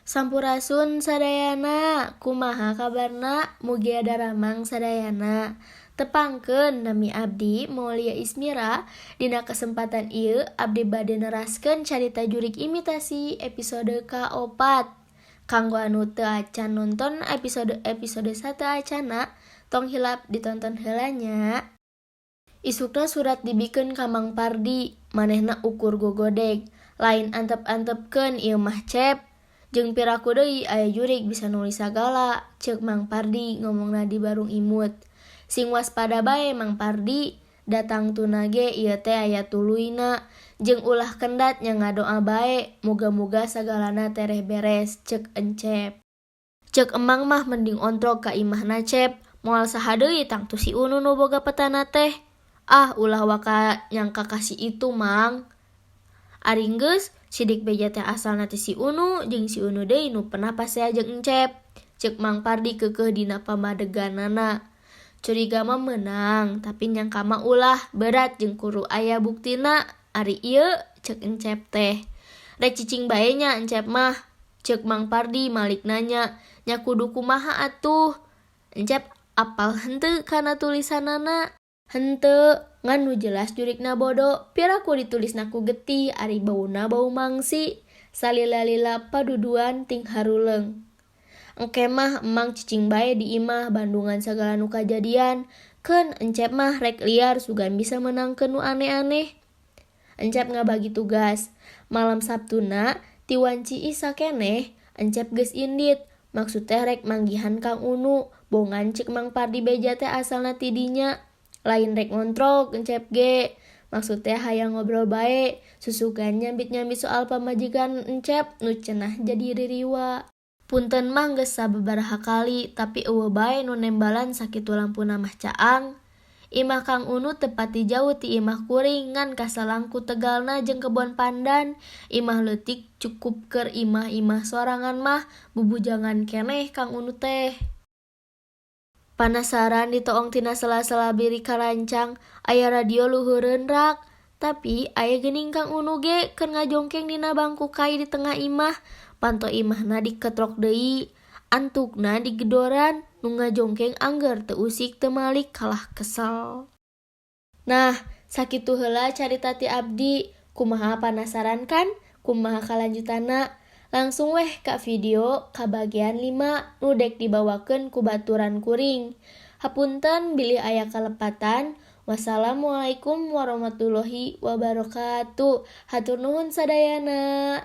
Sampurasun sadayana, kumaha kabarna mugia daramang sadayana. Tepangkeun nami abdi Maulia Ismira, dina kesempatan ieu abdi bade neraskeun carita jurig imitasi episode ka-4. Kanggo anu teu acan nonton episode-episode sateuacanna, tong hilap ditonton heula nya. Isukna surat dibikeun ka Mang Pardi, manehna ukur gogodeg, lain antep-antepkeun ieu mah Cep. Jeung piraku deui aya jurig bisa nulis sagala, ceuk Mang Pardi ngomongna di barung imut. Sing waspada bae Mang Pardi, da tangtuna ge ieu teh aya tuluyna, jeung ulah kendat nya ngadoa bae, muga-muga sagalana tereh beres, ceuk Encep. Ceuk emang mah mending ontrog ka imahna Cep, moal saha deui tangtu si Unu nu boga petana teh. Ah ulah waka nyangka ka si itu Mang. Ari geus, sidik beja teh asalna ti si Unu jeung si Unu deui nu pernah pasea jeung Encep, ceuk Mang Pardi keukeuh dina pamadeganana. Curiga mah meunang, tapi nyangka mah ulah, berat jeung kudu aya buktina, ari ieu, ceuk Encep teh. Rek cicing bae nya Encep mah, ceuk Mang Pardi malik nanya, nya kudu kumaha atuh. Encep apal henteu kana tulisanana? Henteu, ngan nu jelas jurigna bodo, piraku ditulisna ku getih ari bauna bau mangsi, salila-lila paduduan ting haruleung. Engke mah emang cicing bae di imah bandungan sagala nu kajadian, keun Encep mah rek liar sugan bisa meunangkeun nu aneh-aneh. Encep ngabagi tugas, malam Sabtuna ti wanci Isa keneh, Encep geus indit, maksud teh rek manggihan Kang Unu, bongan ceuk Mang Pardi beja teh asalna ti dinya. Lain rek ngontrog Encep ge, maksud teh hayang ngobrol bae, susugan nyambit-nyambit soal pamajikan Encep nu cenah jadi ririwa. Punten mah geus sababaraha kali, tapi euweuh bae nu nembalan sakitu lampuna mah caang. Imah Kang Unu teu pati jauh ti imah kuring ngan kasalang ku tegalna jeung kebon pandan, imah leutik cukup keur imah-imah sorangan mah bubujangan keneh Kang Unu teh. Panasaran ditoong tina sela-sela birik karancang, aya radio luhureun rak. Tapi aya geuning Kang Unu ge keur ngajongkeng dina bangku kai di tengah imah, panto imahna diketrok deui. Antukna digedoran, nu ngajongkeng angger teu usik teu malik kalah kesel. Nah, sakitu heula carita ti abdi, kumaha panasaran kan kumaha kalanjutanna? Langsung weh ka video ka bagian 5 nu dek dibawakeun ku baturan kuring. Hapunten bilih aya kalepatan. Wassalamualaikum warahmatullahi wabarakatuh. Hatur nuhun sadayana.